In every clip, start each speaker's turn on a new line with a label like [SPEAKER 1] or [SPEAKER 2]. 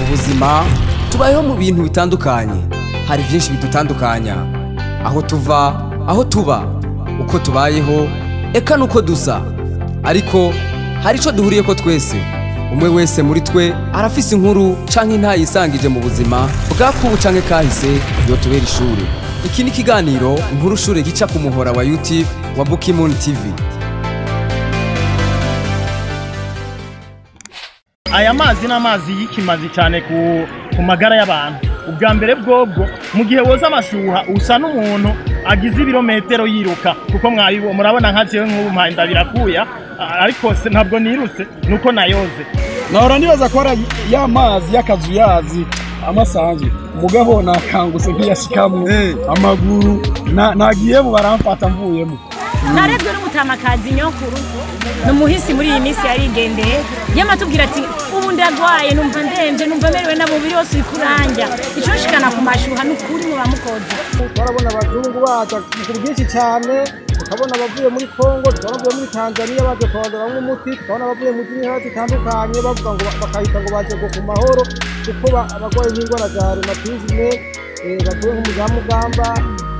[SPEAKER 1] Buzima tubayeho mu bintu bitandukanye, hari byinshi bidutandukanya, aho tuva, aho tuba, uko tubayeho, eka nuko dusa. Ariko hari ico duhuriyeko twese. Umwe wese muri twe arafise inkuru canke intayisangije mu buzima bwakubu canke kahise yotubera ishure. Iki ni ikiganiro Inkuru Shure gica ku muhora wa YouTube wa Bukimoon TV.
[SPEAKER 2] Aya mazi n'amazi y'ikimazi cyane ku magara y'abantu. Ubwa mbere bwobwo, mu gihe woza amashuha usa n'umuntu agize ibirometero yiruka, kuko mwabibo murabona nka jewe nk'ubu mpaye ndabirakuya, ariko ntabwo nirutse nuko nayoze.
[SPEAKER 3] Nahora nibaza ko ari ya mazi y'akazuyazi amasanzwe, mugabo nakangutse nkiyashikamwe amaguru nagiyemo baramfata mvuyemo.
[SPEAKER 4] Narebwe n'umutamakazi nyokuru numuhisi muri iyi minsi yarigendeye, yamatubwira ati ubu ndagwaye, numva ndemvye, numva merewe na mubiri wose uri kuranja, ico nshikana ku mashuha n'ukuri mu bamukoze.
[SPEAKER 5] Twarabona abazungu baza ku bwinshi cyane, tukabona abavuye muri Kongo, tukabona abavuye muri Tanzania baje kuronderamwo umuti, tukabona abavuye mu zindi ntara zitandukanye bavuga ngo bakahita ngo baje ngo ku mahoro, kuko abagwaye n'indwara za rhumatisme, bavuye nko mu za Mugamba,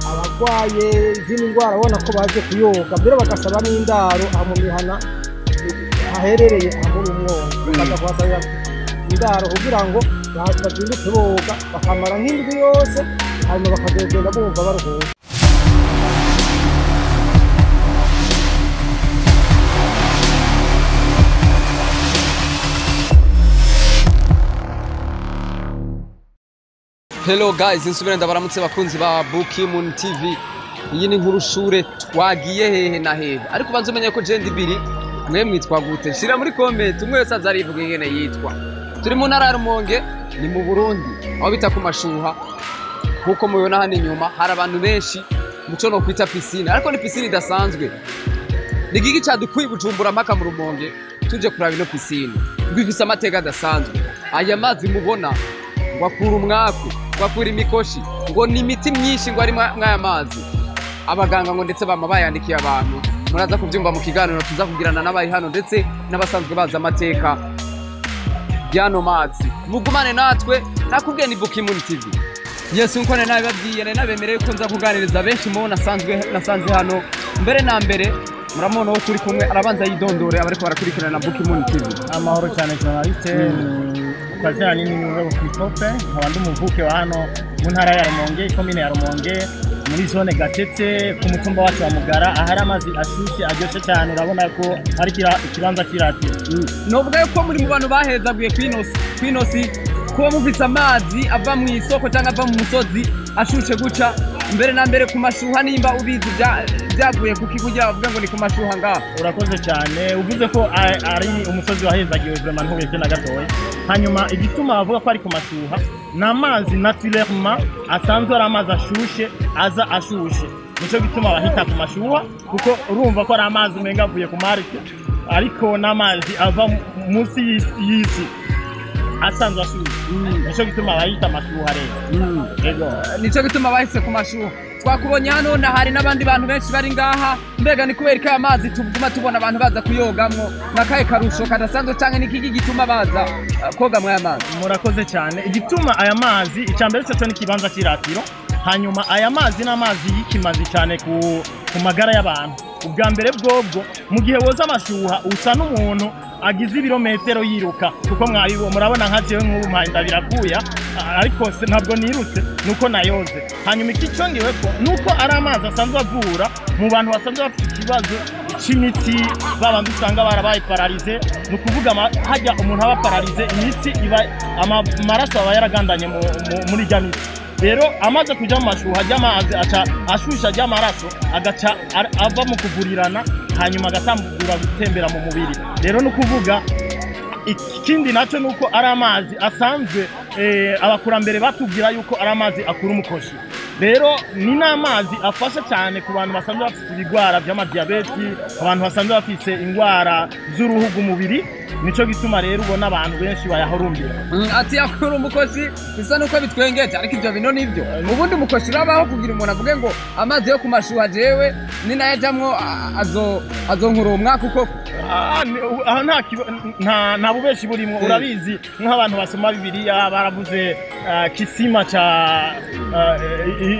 [SPEAKER 5] abagwaye izindi ndwara ubona ko baje kuyoga, mbere bagasaba n'indaro aho mu mihana haherereye aho muri Umwonga, bakaza kuhasabira indaro kugira ngo bazinduke boga, bakamara nk'indwi yose, hanyuma bakazogenda bumva baruhuka.
[SPEAKER 1] Hello guys, nsubire ndabaramutse bakunzi ba Bukimoon TV. Iyi ni Inkuru Shure, twagiye hehe na hehe. Ariko banze umenye ko je ndi biri, mwe mwitwa gute? Shira muri comment umwe wese azarivuga ingene yitwa. Turi mu ntara ya Rumonge, ni mu Burundi, aho bita ku Mashuha. Nkuko mubibona hano inyuma hari abantu benshi muco no kwita piscine, ariko ni piscine idasanzwe. Ni gigi cadukuye Bujumbura mpaka mu Rumonge tuje kuraba ino piscine. Ngo ifise amateka adasanzwe. Aya mazi mubona ngo akura umwaku, ngo akura imikoshi, ngo ni imiti myinshi ngo ari mw'aya mazi. Abaganga ngo ndetse bama bayandikiye abantu. Muraza kubyumva mu kiganiro tuza kugirana n'abari hano ndetse n'abasanzwe bazi amateka y'ano mazi. Mugumane natwe, nakubwiye ni Bukimoon TV. Yesu nko nabibabwiye, nari nabemereye ko nza kuganiriza benshi mu nasanze hano. Mbere na mbere muramubona uwo turi kumwe arabanza yidondore abariko barakurikirana na Bukimoon TV.
[SPEAKER 2] Amahoro cyane journaliste, kwa nini ni Ngabo Christophe, nkaba ndi umuvuke wa hano mu ntara ya Rumonge, ikomine ya Rumonge, muri zone Gatete, ku mutumba wacu wa Mugara, ahari amazi ashushe aryoshe cyane, urabona ko ari ikibanza kiratiro.
[SPEAKER 1] Novuga yuko muri mu bantu bahezaguye kwinosi kuba mufise amazi ava mu isoko cyangwa ava mu musozi ashushe guca. Mbere na mbere ku mashuha, nimba ubizi byavuye kuki kugira bavuge ngo ni ku mashuha ngaha?
[SPEAKER 2] Urakoze cyane, uvuze ko ari umusozi wahezagiwe, vraiment ntubeshye na gatoya. Hanyuma igituma bavuga ko ari ku mashuha, ni amazi naturellement asanzwe ari amazi ashushe, aza ashushe, nico gituma bahita ku mashuha, kuko urumva ko ari amazi umenga avuye ku marike, ariko n'amazi ava munsi y'isi asanzwe ashushe, nico gituma bahita amashuha rero. Ego,
[SPEAKER 1] nico gituma bahise ku mashuha. Twakubonye hano na hari n'abandi bantu benshi bari ngaha. Mbega ni kubera ko aya mazi tuguma tubona abantu baza kuyogamwo, nakaye karusho kadasanzwe canke ni kiki gituma baza koga mw'aya mazi?
[SPEAKER 2] Murakoze cyane. Igituma aya mazi, icambere cyo ni ikibanza kiratiro. Hanyuma aya mazi n'amazi y'ikimazi cyane ku magara y'abantu. Ubwa mbere bwobwo, mu gihe woza amashuha usa n'umuntu agize ibirometero yiruka, kuko mwabibo murabona nka jewe nk'ubu mpaye ndabirakuya, ariko ntabwo nirutse nuko nayoze. Hanyuma ikicongewe ko nuko ari amazi asanzwe avura mu bantu basanzwe bafite ikibazo cy'imitsi, babandi usanga barabaye paralysé, ni ukuvuga hajya umuntu aba paralysé, imitsi iba amaraso aba yaragandanye muri rya mitsi. Rero amaze kuja mu mashuha ry'amazi aca ashusha ry'amaraso agaca ava mu kugurirana, hanyuma agatambura gutembera mu mubiri. Rero ni ukuvuga ikindi naco nuko ari amazi asanzwe abakurambere batubwira yuko ari amazi akura umukoshi. Rero ni n'amazi afasha cyane ku bantu basanzwe bafite ibigwara by'amadiyabeti, abantu basanzwe bafite indwara z'uruhu rw'umubiri, nico gituma rero ubona abantu benshi bayahurumbira.
[SPEAKER 1] Ati akura umukoshi bisa nuko bitwengeje, ariko ivyo bino nivyo. Ubundi umukoshi urabaho kugira umuntu avuge ngo amazi yo ku mashuha jewe ni nayajamwo azonkura umwaka uko?
[SPEAKER 2] Aho nta bubeshi burimo. Urabizi, nk'abantu basoma Bibiliya baravuze kisima ca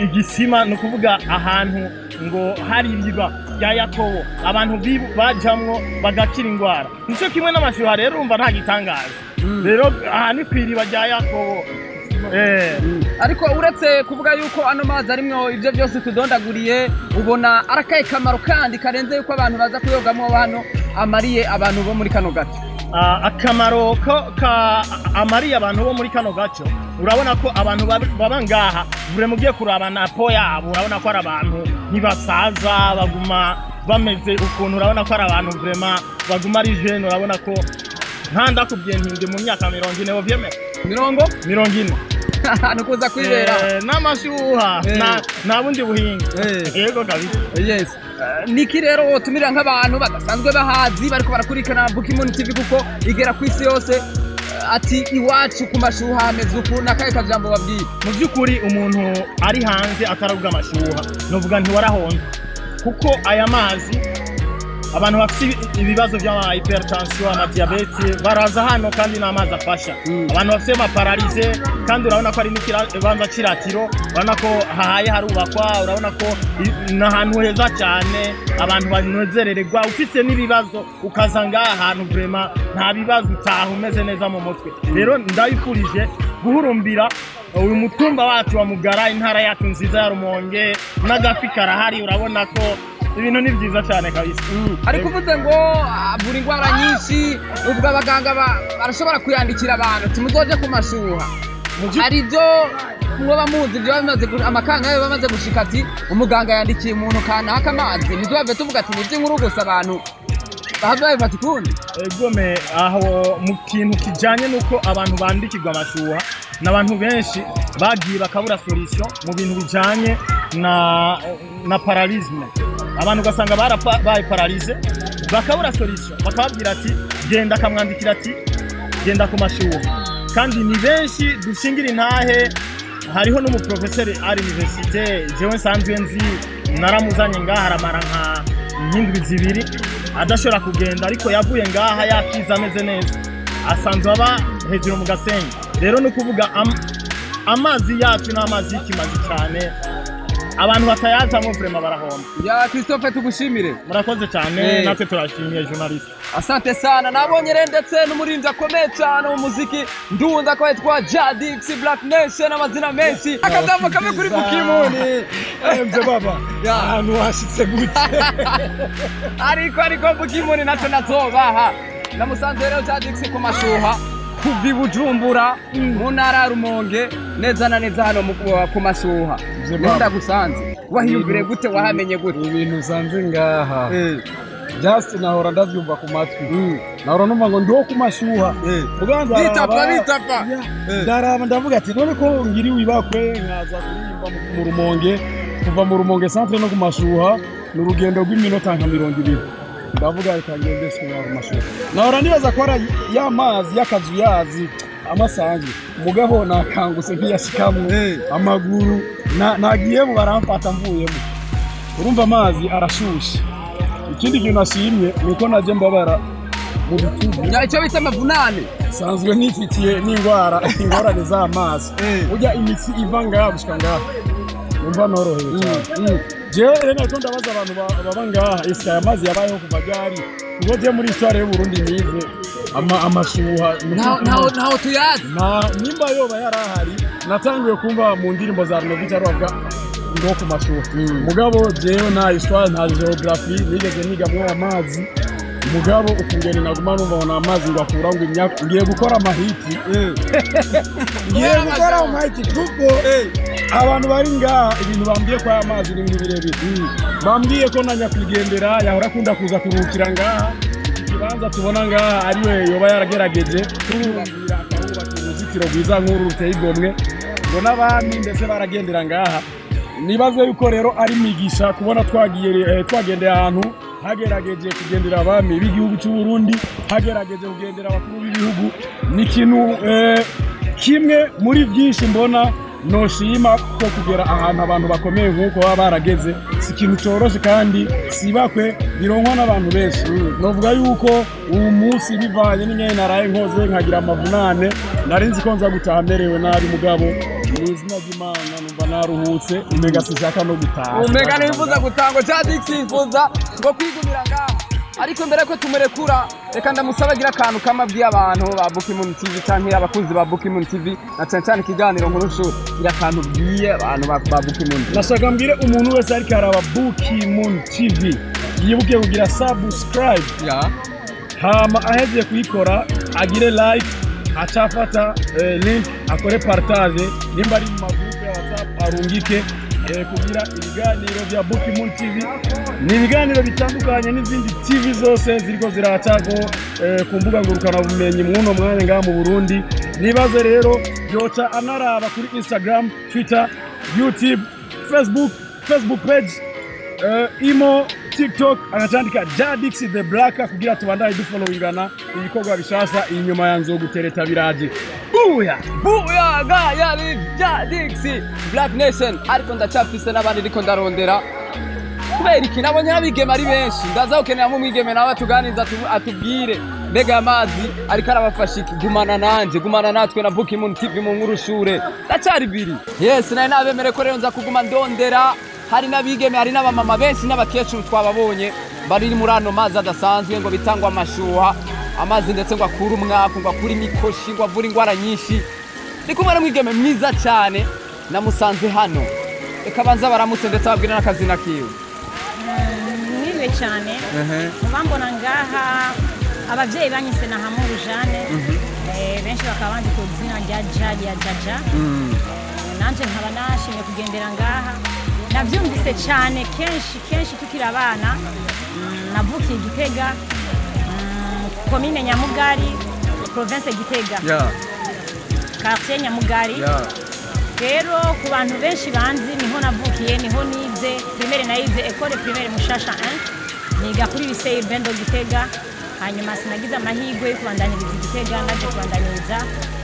[SPEAKER 2] igisima, ni ukuvuga ahantu ngo hari iriba rya Yakobo, abantu bajamwo bagakira indwara. Nico kimwe n'amashuha rero, urumva nta gitangaza. Rero aha ni kw'iriba rya Yakobo.
[SPEAKER 1] Ariko uretse kuvuga yuko ano mazi arimwo ibyo byose tudondaguriye, ubona arakaye kamaro kandi karenze yuko abantu baza kuyogamo hano amariye abantu bo muri kano gace?
[SPEAKER 2] Akamaro ko ka amariye abantu bo muri kano gace, urabona ko abantu baba ngaha bure mugiye kuraba na po yabo, urabona ko ari abantu ntibasaza, baguma bameze ukuntu, urabona ko ari abantu vraiment baguma ari jeune. Urabona ko nka ndakubwiye nti ndi mu myaka 40, wovyemera?
[SPEAKER 1] Mirongo?
[SPEAKER 2] 40.
[SPEAKER 1] Ni ukuza kwibera.
[SPEAKER 2] N'amashuha nta bundi buhinga. Yego kabisa.
[SPEAKER 1] Yes. Niki rero wotumira nk'abantu badasanzwe bahazi bariko barakurikirana Bukimuni TV, kuko igera ku isi yose, ati iwacu ku mashuha hameze uku, nakaye kajambo babwiye?
[SPEAKER 2] Mu by'ukuri, umuntu ari hanze ataravuga amashuha, novuga ntiwarahonze, kuko aya mazi, abantu bafite ibibazo by'ama hypertension, ama diabète baraza hano, kandi n'amazi afasha abantu bafite ama paralysie. Kandi urabona ko ari n'ikibanza c'iratiro, urabona ko hahaye harubakwa, urabona ko ni ahantu heza cyane abantu banezerererwa. Ufite n'ibibazo ukaza ngaha hantu, vraiment nta bibazo, utaha umeze neza mu mutwe. Rero ndabifurije guhurumbira uyu mutumba wacu wa Mugara, intara yacu nziza ya Rumonge. N'agafi karahari, urabona ko ibintu ni byiza cyane kabisa.
[SPEAKER 1] Ariko uvuze ngo avura indwara nyinshi, ubwo abaganga barashobora kuyandikira abantu timuzoje ku mashuha? Hari ibyo mwoba muzi byo bimaze amakanga yo bamaze gushika ati umuganga yandikiye umuntu kanaka amazi, ntitubave tuvuga ati ni iby'inkuru gusa, abantu bahava babifata ukundi?
[SPEAKER 2] Egome, aho mu kintu kijanye n'uko abantu bandikirwa amashuha, n'abantu benshi bagiye bakabura solution mu bintu bijanye na paralysme. Abantu ugasanga barabaye paralysé, bakabura solution, bakababwira ati genda, akamwandikira ati genda ku mashuha. Kandi ni benshi dushingira intahe. Hariho n'umuprofeseri ari université jewe nsanzwe nzi, naramuzanye ngaha, aramara nka nk'indwi 2 adashobora kugenda, ariko yavuye ngaha yakize, ameze neza, asanzwe aba hejuru mu Gasenyi. Rero ni ukuvuga amazi yacu ni amazi y'ikimazi cyane, abantu batayazamo vraiment barahomba.
[SPEAKER 1] Ya Christophe, tugushimire.
[SPEAKER 2] Murakoze cyane. Natwe turashimiye, journaliste.
[SPEAKER 1] Asante sana. Nabonye rero ndetse n'umuririmbyi akomeye cyane mu muziki ndunda ko yitwa Jadix Black Nation, amazina menshi, akadambo kamwe kuri Bukimuni.
[SPEAKER 3] Emze baba, ahantu washitse gute?
[SPEAKER 1] Ariko Bukimuni naco nazobaha. Namusanze rero Jadix ku mashuha, kuva i Bujumbura mu ntara ya Rumonge neza na neza hano ku mashuha.
[SPEAKER 3] Mzee
[SPEAKER 1] Niho
[SPEAKER 3] baba.
[SPEAKER 1] ndagusanze. Wahiyumvire gute? Wahamenye gute?
[SPEAKER 3] Ibintu usanze ngaha, just nahora ndavyumva ku matwi, nahora numva ngo ndiwo ku mashuha. Muga
[SPEAKER 1] Bitapa, bitapa.
[SPEAKER 3] Ndaraba ndavuga ati none ko ngiriwe ibakwe nkaza kuririmba mu Rumonge, kuva mu Rumonge centre no ku mashuha ni urugendo rw'iminota nka 20, ndavuga reka ngende sura ku mashuha. Nahora nibaza ko ari ya mazi y'akazuyazi amasanzwe, mugabo nakangutse nkiyashikamwo amaguru nagiyemo baramfata mvuyemo. Urumva amazi arashushe. Ikindi kintu nashimye ni uko najye mbabara mu bitugu.
[SPEAKER 1] Ya, icyo bita amavunane.
[SPEAKER 3] Sanzwe nifitiye n'indwara, ingorane z'amaso, burya imitsi iva ngaha gushika ngaha, numva norohewe cyane. Jewe rero nariko ndabaza abantu baba ngaha, ese aya mazi yabayeho kuva ryari? Kuko je muri histoire y'Uburundi nize amashuha
[SPEAKER 1] Ntaho tuyazi.
[SPEAKER 3] Na nimba yoba yarahari, natanguye kumva mu ndirimbo za Renovic ari bavuga ngo ku mashuha. Mugabo jewe nta histoire, nta géographie nigeze nigamwo amazi. Mugabo ukungene naguma numva ngo ni amazi ngo akura ngo imyaka, ngiye gukora amahiti, ngiye gukora amahiti, kuko abantu bari ngaha ibintu bambwiye ko aya mazi ni ibintu birebire. Bambwiye ko na nyakwigendera yahora akunda kuza kuruhukira ngaha. Iki kibanza tubona ngaha ariwe yoba yaragerageje kuruhukira, akahubaka uruzitiro rwiza nk'uru ruteye igomwe, ngo n'abami ndetse baragendera ngaha. Nibaze yuko rero ari imigisha kubona twagiye twagendeye ahantu hagerageje kugendera abami b'igihugu cy'u Burundi, hagerageje kugendera abakuru b'ibihugu. Ni ikintu kimwe muri byinshi mbona. Noshima ko kugera ahantu abantu bakomeye nk'uko baba barageze si ikintu coroshe, kandi sibakwe bironkwa n'abantu benshi. Novuga yuko uwu munsi, bivanye n'ingene naraye nkoze nkagira amavunane, nari nzi ko nza gutaha merewe nabi, mugabo mu izina ry'Imana numva naruhutse, umega sinshaka no gutaha.
[SPEAKER 1] Umega ntiwifuza gutangwa Jadix, yifuza ngo kwigumira ngaha. Ariko mbere ko tumurekura, reka ndamusaba agira akantu kamabwiye abantu ba Bukimun TV canke abakunzi ba Bukimun TV, na cane cane ikiganiro Nkuru Shuri. Gira akantu ubwiye abantu ba Bukimun TV.
[SPEAKER 3] Nashaka mbwire umuntu wese ariko araba Bukimun TV yibuke kugira subscribe, hama ahejeje kuyikora agire like, acafata link akore partage, nimba ari mu magroupe ya WhatsApp arungike, kugira ibiganiro bya Bukimun TV ni ibiganiro bitandukanye n'izindi TV zose ziriko ziracako ku mbuga ngurukanabumenyi mw'uno mwanya ngaha mu Burundi. Nibaze rero yoca anaraba kuri Instagram, Twitter, YouTube, Facebook page, imo TikTok, agacandika Jadix the Black kugira tubandanye dufollowingana ibikorwa bishasha inyuma ya Nzogutereta biraje. Buya!
[SPEAKER 1] Buya ga yari Jadix Black Nation. Ariko ndacafise n'abandi ndiko ndarondera. Kubera iki nabonye abigeme ari benshi, ndaza gukeneramo umwigeme nawe atuganiriza, atubwire mbega amazi ariko arabafasha iki. Gumana nanje, gumana natwe na Bukimun TV mu Nkuru Shure. Ndacari biri yes, nari nabemere ko rero nza kuguma ndondera. Hari n'abigeme, hari n'abamama benshi n'abakecuru twababonye bari muri ano mazi adasanzwe ngo bitangwa amashuha, amazi ndetse ngo akure umwaku, ngo akure imikoshi, ngo avure ingwara nyinshi. Ndi kumwe n'umwigeme mwiza cyane namusanze hano, reka banza baramutse ndetse ababwire n'akazina kiwe.
[SPEAKER 4] Mwiriwe cyane. Mubambona ngaha, abavyeyi banyise na Hamuru Jane, benshi bakaba banzi ku izina rya Jadi ya Jaja. Nanje nkaba nashimye kugendera ngaha, navyumvise cyane kenshi kenshi tukiri abana. Navukiye Gitega, komine Nyamugari, province Gitega, quartier Nyamugari. Rero ku bantu benshi banzi, niho navukiye, niho nize primaire, nayize école primaire Mushasha 1, niga kuri lycée Bendo Gitega. Hanyuma sinagize amahirwe yo kubandaniriza i Gitega, naje kubandaniriza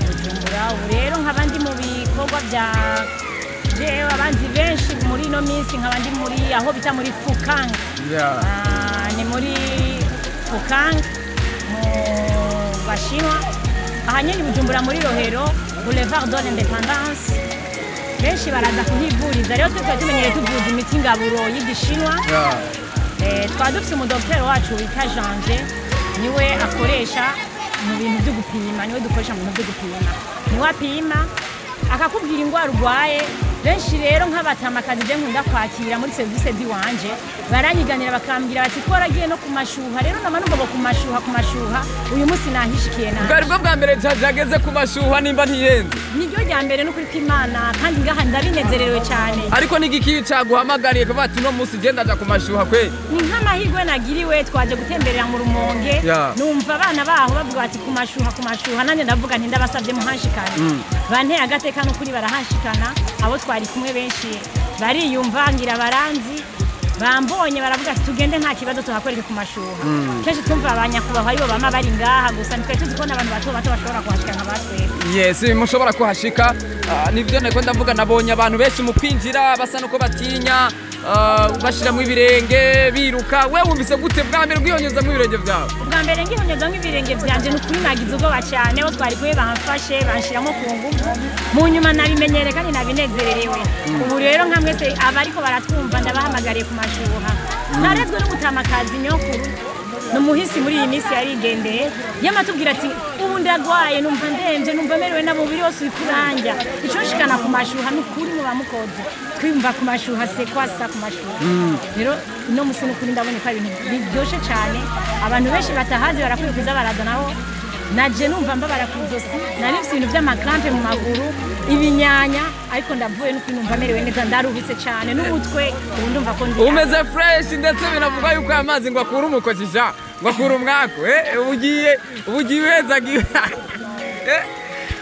[SPEAKER 4] Bujumbura. Ubu rero nkaba ndi mu bikorwa bya jewe abanzi benshi muri ino minsi, nkaba ndi muri aho bita muri Fukang. Ni muri Fukang mu Bashinwa, aha nyene i Bujumbura muri Rohero, Boulevard de l'Indépendance. Benshi baraza kuhivuriza. Rero twe twari tumenyereye tuvuza imiti ngaburo y'igishinwa. Twaba dufise umudokiteri wacu wita Janvier, niwe akoresha mu bintu byo gupima, niwe dukoresha mu bintu byo gupima, niwe apima akakubwira indwara urwaye. Benshi rero nk'abatamakazi je nkunda kwakira muri serivisi ziwanje baranyiganira bakambwira bati twaragiye no ku mashuha. Rero nama numva ngo ku mashuha, ku mashuha, uyu munsi nahishikiye naje.
[SPEAKER 1] Bwari bwo bwa mbere Jaja ageze ku mashuha, nimba ntiyenze?
[SPEAKER 4] Niryo rya mbere n'ukuri kw'Imana, kandi ngaha ndabinezerewe cyane.
[SPEAKER 1] Ariko n'igiki caguhamagariye kuvuga ati uno munsi genda aja ku mashuha kwe?
[SPEAKER 4] Ni nk'amahirwe nagiriwe, twaje gutemberera mu Rumonge, numva abana baho bavuga bati ku mashuha, ku mashuha, nanjye ndavuga nti ndabasabye muhanshikane. Banteye agateka n'ukuri barahanshikana. Abo twari kumwe benshi bariyumva, ngira baranzi, bambonye baravuga ati tugende nta kibazo tuhakorere ku mashuha. Kenshi twumva abanyakubahwa aribo bama bari ngaha gusa, ntitwari tuzi ko n'abantu bato bato bashobora kuhashika nka batwebwe.
[SPEAKER 1] Yes, mushobora kuhashika. Nivyo niko ndavuga, nabonye abantu benshi mu kwinjira basa nuko batinya, bashiramwo ibirenge biruka. We wumvise gute bwa mbere bwiyonyezamwo ibirenge vyawe?
[SPEAKER 4] Ubwa mbere ngihonyeza nk'ibirenge vyanje, ni ukuri nagize ubwoba cyane. Abo twari kumwe bamfashe banshiramo ku nguvu, mu nyuma nabimenyere kandi nabinezererewe. Ubu rero nka mwese abariko baratwumva ndabahamagariye ku mashuha. Narezwe n'umutamakazi nyokuru, ni umuhisi muri iyi minsi yarigendeye, yamatubwira ati ubu ndagwaye, numva ndemvye, numva merewe nabi, umubiri wose uriko urandya, ico nshikana ku mashuha n'ukuri muba mukoze. Twiyumva ku mashuha sekwasa ku mashuha. Rero ino musi n'ukuri ndabonye ko ari ibintu biryoshe cane, abantu benshi batahazi barakwiye kuza baraza. Naho naje numva mbabara ku izosi, nari mfise ibintu vy'amakrampe mu maguru, ibinyanya, ariko ndavuye n'ukuri numva merewe neza, ndaruhutse cane n'umutwe ubu ndumva ko ndi
[SPEAKER 1] Umeze fresh, ndetse binavugwa yuko aya mazi ngo akura umukozi ja, ngo akura umwaku. Ubugiye uhezagiwe.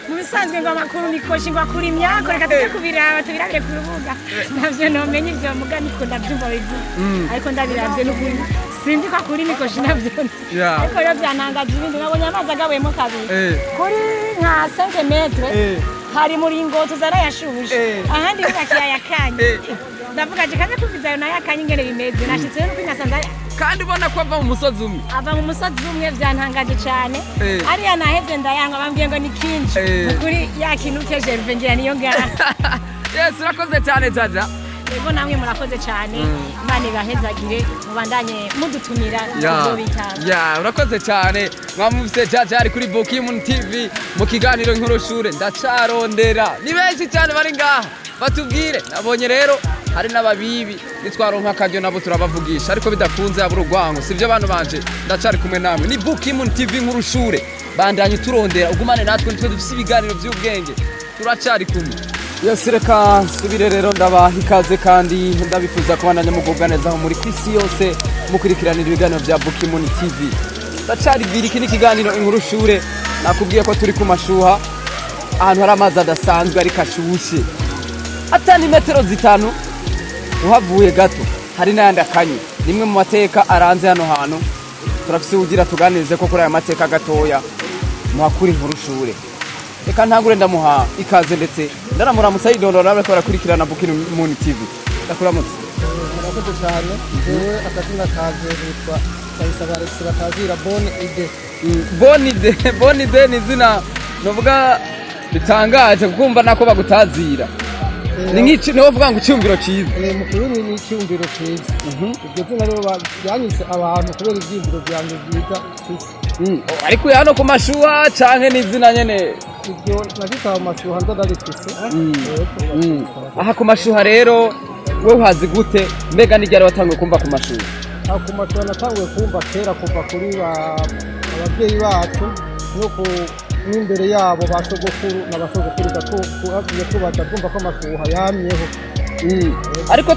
[SPEAKER 4] Mu bisanzwe ngo amakuru mikoshi ngo akura imyako, reka tujye kubiraba tubirabire ku rubuga, navyo nomenye ivyo muga niko ndavyumva bivuga, ariko ndabiravye n'ukuri sinzi ko akura imikoshi, navyo nzi. Ariko rero vyantangaje ibindi, nabonye amazi agabuyemo kabiri kuri nka 5 metre. Hari muringoti uzana yashushe, ahandi hubakiye ayakanye. Ndavuga ati kaze kumviza ayo nayo akanye ingene bimeze. Nashitse rero nuko nasanze
[SPEAKER 1] kandi ubona ko ava mu musozi umwe.
[SPEAKER 4] Ava mu musozi umwe, vyantangaje cane. Ariya nahevye ndayanywa, bambwiye ngo ni kinji. Nukuri yakinuke Gervais, ngira niyo ngaha.
[SPEAKER 1] Yes, urakoze cyane Jaja.
[SPEAKER 4] Yego, namwe murakoze cyane. Imana ibahezagire, mubandanye mudutumira tuzobitaba.
[SPEAKER 1] Ya, urakoze cyane. Mwamufise Jaja ari kuri Bokimun TV mu kiganiro Inkuru Shure. Ndacarondera ni benshi cyane bari ngaha batubwire. Nabonye rero hari n'ababibi, nitwaronka akaryo nabo turabavugisha, ariko bidakunze abura urwango sivyo. Bantu banje, ndacari kumwe namwe, ni Bokimun TV Inkuru Shure. Bandanye turondera, ugumane natwe, nitwe dufise ibiganiro by'ubwenge, turacari kumwe. Yes, reka nsubire rero ndabaha ikaze kandi ndabifuza kubandanya mugubwa neza aho muri kwisi yose mukurikiranira ibiganiro bya Bukimuni TV. Ndacari bwira, iki ni ikiganiro Inkuru Shure. Nakubwiye ko turi ku Mashuha, ahantu hari amazi adasanzwe ariko ashushe. Atani metero 5 uhavuye gato hari n'ayandi akanye. Nimwe mu mateka aranze hano hantu, turafise ugira tuganirize ko kuri aya mateka gatoya muhakura inkuru shure. Reka ntangure ndamuha ikaze, ndetse ndanamuramutsa yidondora nawe ko barakurikirana Bukimuni TV. Ndakuramutse.
[SPEAKER 5] Murakoze cyane. Jewe akazina kanje nitwa Ndayisaba Alex, batazira Bonne Ide.
[SPEAKER 1] Bonide, Bonide ni izina novuga ritangaje kumva nako bagutazira. Ni nk'iki niwo uvuga ngo icyumviro cyiza?
[SPEAKER 5] Mu kirundi ni icyumviro cyiza. Iryo zina rero ryanyise abantu kubera ibyiyumviro byanjye byiza mfise.
[SPEAKER 1] Ariko hano ku Mashuha canke n'izina nyene?
[SPEAKER 5] Iryo nagitaye mu Mashuha ndarifise.
[SPEAKER 1] Aha ku Mashuha rero we uhazi gute? Mbega n'iryari watanguye kumva ku Mashuha?
[SPEAKER 5] Aho ku Mashuha natanguye kumva kera, kuva kuri ababyeyi bacu no ku n'imbere yabo ba sogokuru na ba sogokuruza, tugiye tubaza twumva ko amashuha yamyeho.
[SPEAKER 1] Ariko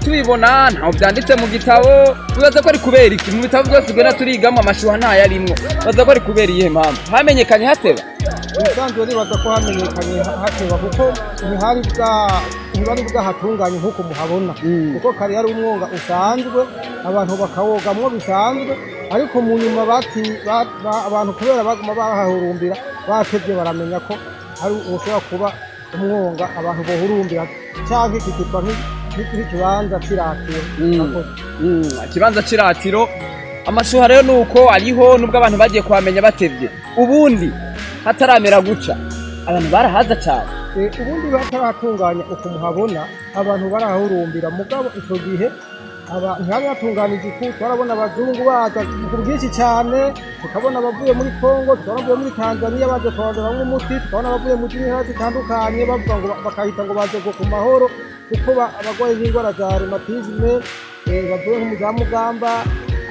[SPEAKER 1] tubibona ntaho byanditse mu gitabo. Wibaza ko ari kubera iki? Mu bitabo byose ugenda turigamo amashuha ntayarimwo. Wibaza ko ari kubera iyihe mpamvu hamenyekanye hateba?
[SPEAKER 5] Ubusanzwe nibaza ko hamenyekanye hateba kuko ntihari bwa ntibari bwahatunganye nk'uko muhabona, kuko kare yari umwonga usanzwe, abantu bakawogamwo bisanzwe. Ariko mu nyuma abantu kubera baguma bahahurumbira, batevye baramenya ko hari ushobora kuba umwonga abantu bohurumbira, canke kikitwa nk'ikibanza c'iratiro. Murakoze.
[SPEAKER 1] Ikibanza c'iratiro amashuha rero nuko ariho, nubwo abantu bagiye kuhamenya batevye. Ubundi hataramera guca abantu barahaza cyane?
[SPEAKER 5] Ubundi bataratunganya uku muhabona, abantu barahahurumbira, mugabo ico gihe ntihari hatunganije uku. Twarabona abazungu baza ku bwinshi cyane, tukabona abavuye muri Kongo, tukabona abavuye muri Tanzania baje kuronderamwo umuti, tukabona abavuye mu zindi ntara zitandukanye bavuga ngo bakahita ngo baje ngo ku mahoro, kuko abarwaye nk'indwara za rhumatisme, bavuye nko mu za Mugamba,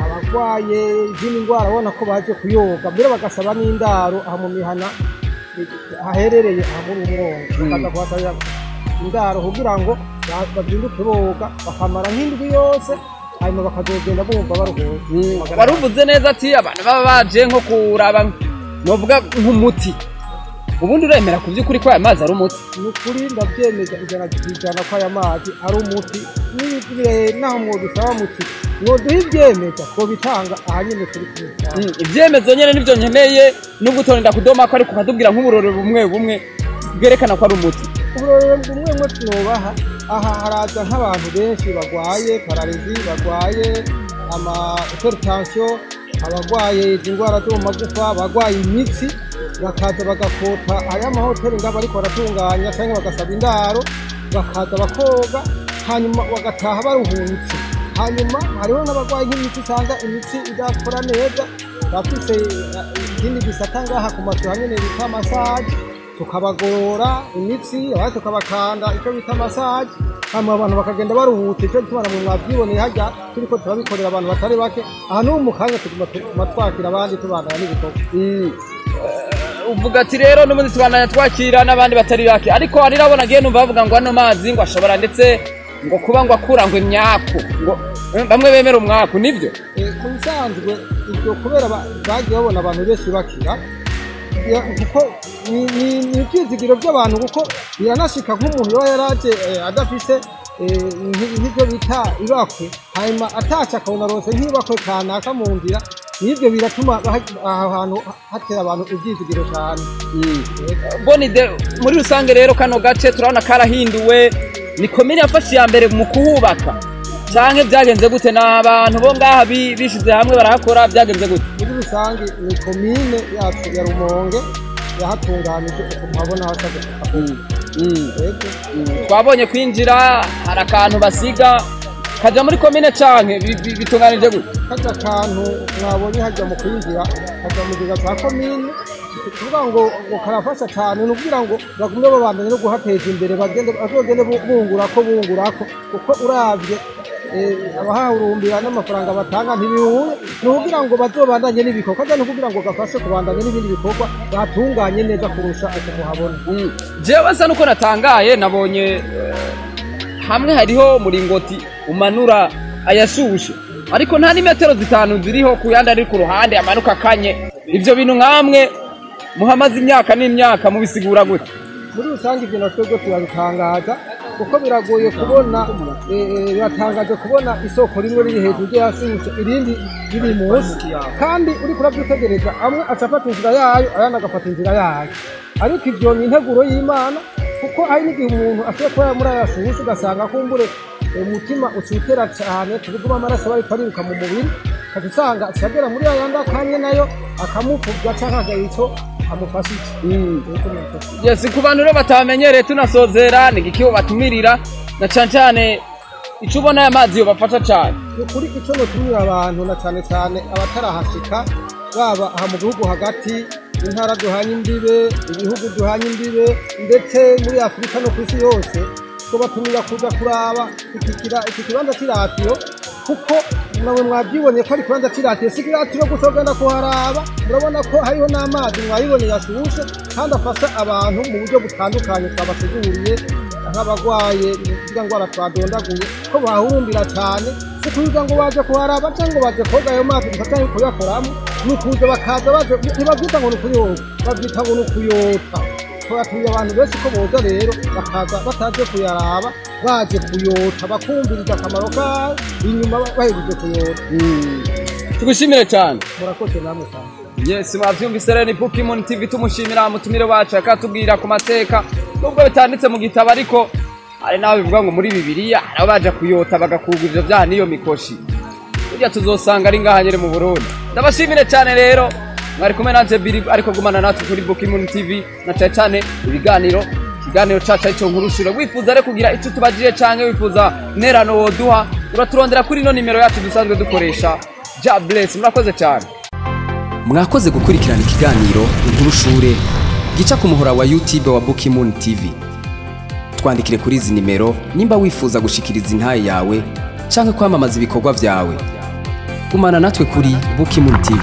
[SPEAKER 5] abarwaye izindi ndwara, ubona ko baje kuyoga, mbere bagasaba n'indaro aha mu mihana haherereye aha muri uwo mwonga, bakaza kuhasabira indaro kugira ngo bazinduke boga, bakamara nk'indwi yose, hanyuma bakazogenda bumva baruhutse.
[SPEAKER 1] Wari uvuze neza ati abantu baba baje nko kuraba novuga nk'umuti. Ubundi uremera ku by'ukuri ko aya mazi ari umuti?
[SPEAKER 5] Ni ukuri, ndabyemeza 100% ko aya mazi ari umuti. Naho mwodusaba muti mwoduha ibyemeza, twobitanga aha nyene turi kumwe.
[SPEAKER 1] Ibyemezo nyene nivyo nkeneye, nubwo utorinda kudoma ko, ariko ukatubwira nk'uburorero bumwe bumwe bwerekana ko ari umuti.
[SPEAKER 5] Uburorero bumwe bumwe tunobaha aha, haraza nk'abantu benshi barwaye paralysie, barwaye ama hypertension, abarwaye izi ndwara zo mu magufa, abarwaye imitsi, bakaza bagakota aya mahoteli ngabo ariko baratunganya, cyangwa bagasaba indaro, bakaza bakoga, hanyuma bagataha baruhutse. Hanyuma hariho n'abarwaye nk'imitsi, usanga imitsi idakora neza, bafise ikindi gisata ngaha ku mazu nyene bita massage, tukabagorora imitsi, abandi tukabakanda icyo bita massage, hanyuma abantu bakagenda baruhutse. Icyo gituma namwe mwabyiboneye harya turiko turabikorera abantu batari bake aha. N'ubu mu kanya tuguma twakira abandi, tubandana n'ibikorwa.
[SPEAKER 1] Uvuga ati rero n'ubundi tubandanya twakira n'abandi batari bake, ariko hari nabo nagiye numva bavuga ngo ano mazi ngo ashobora ndetse ngo kuba ngo akura ngo imyaku, ngo bamwe bemera umwaku, nibyo?
[SPEAKER 5] Ku bisanzwe ibyo kubera bagiye babona abantu benshi bakira, kuko ni ibyizigiro by'abantu, kuko biranashika nk'umuntu yoba yaraje adafise nk'ibyo bita ibakwe, hanyuma ataca akabona rose nk'ibakwe kanaka mu nzira. Nivyo biratuma aho hantu hatera abantu ivyizigiro cyane.
[SPEAKER 1] Bonide, muri rusange rero kano gace turabona karahinduwe, ni komine yafashe iya mbere mu kuhubaka canke byagenze gute? N'abantu bo ngaha bishize hamwe barahakora, byagenze gute?
[SPEAKER 5] Muri rusange ni komine yacu ya Rumonge yahatunganije uko muhabona hasa.
[SPEAKER 1] Twabonye kwinjira hari akantu basiga kaja muri komine canke bitunganije gute?
[SPEAKER 5] Kaja kantu mwabonye hajya mu kwinjira kaja mu kigega ca komine, kuvuga ngo karafasha cyane, ni ukugira ngo bagume babandanye no guhateza imbere, bagende bazogende bungurako kuko uravye abahahurumbira n'amafaranga batanga ntibihuye, ni ukugira ngo bazobandanye n'ibikorwa, kandi ni ukugira ngo gafashe kubandanya n'ibindi bikorwa batunganye neza kurusha uko muhabona.
[SPEAKER 1] Jewe nsa nuko natangaye, nabonye hamwe hariho muringoti umanura ayashushe, ariko nta n'imetero 5 ziriho ku yandi ari ku ruhande amanuka kanye. Ivyo bintu nkamwe muhamaze imyaka n'imyaka mubisigura gute?
[SPEAKER 5] Muri rusange ibyo natwebwe turabitangaza kuko biragoye kubona, biratangaje kubona isoko rimwe riri hejuru ryashushe irindi riri munsi, kandi uri kurabyitegereza amwe acafata inzira yayo ayandi agafata inzira yayo. Ariko ivyo ni integuro y'Imana, kuko hari n'igihe umuntu ashobora kuba muri ayashushe ugasanga kumbure umutima ucutera cyane kubuguma amaraso bariko ariruka mu mubiri, usanga acagera muri ayandi akanye nayo akamupfubya canke akagira amufasha iki.
[SPEAKER 1] Yes, ku bantu rero batamenyereye tunasozera, ni iki batumirira na cane cane ico ubona aya mazi yo bafasha cane?
[SPEAKER 5] Ni kuri ico notumira abantu na cane cane abatarahashika, baba aha mu gihugu hagati, intara duhanye imbibe, ibihugu duhanye imbibe, ndetse muri Afurika no kw'isi yose, batumira kuza kuraba iki kibanza c'iratiro, kuko nawe mwabyibonye ko ari ikibanza c'iratiro, si iratiro gusa ugenda kuharaba, murabona ko hariho n'amazi mwayibonye yashushe kandi afasha abantu mu buryo butandukanye twabasiguriye, nk'abagwaye ziriya ndwara twadondaguye ko bahurumbira cyane, si kuza ngo baje kuharaba cyangwa ngo baje koga ayo mazi gusa cyangwa kuyakoramo, ni ukuza bakaza baje, ntibavyita ngo ni ukuyoga, bavyita ngo ni ukuyota. Twatuye abantu benshi ko boza rero bakaza bataje kuyaraba, baje kuyota, bakumviriza akamaro kayo inyuma bahejeje kuyota.
[SPEAKER 1] Tugushimire cyane.
[SPEAKER 5] Murakoze namwe cyane.
[SPEAKER 1] Yes, mwavyumvise rero ni Pokemon TV, tumushimira mutumire wacu akatubwira ku mateka nubwo bitanditse mu gitabo, ariko hari naho bivuga ngo muri Bibiliya hari aho baje kuyota bagakurwa ivyo vyaha n'iyo mikoshi. Burya tuzosanga ari ngaha nyene mu Burundi. Ndabashimire cyane rero, mwari kumwe nanje Billy, ariko gumana natwe kuri Pokemon TV na cane cane ibiganiro, ikiganiro cacu arico nkurushura. Wifuza rero kugira ico tubajije canke wifuza interano woduha, uraturondera kuri ino nimero yacu dusanzwe dukoresha. Ja bless, murakoze cyane.
[SPEAKER 6] Mwakoze gukurikirana ikiganiro Inkuru Shure gica ku muhora wa YouTube wa Pokemon TV. Twandikire kuri izi nimero nimba wifuza gushikiriza intaye yawe canke kwamamaza ibikorwa vyawe. Gumana natwe kuri Pokemon TV.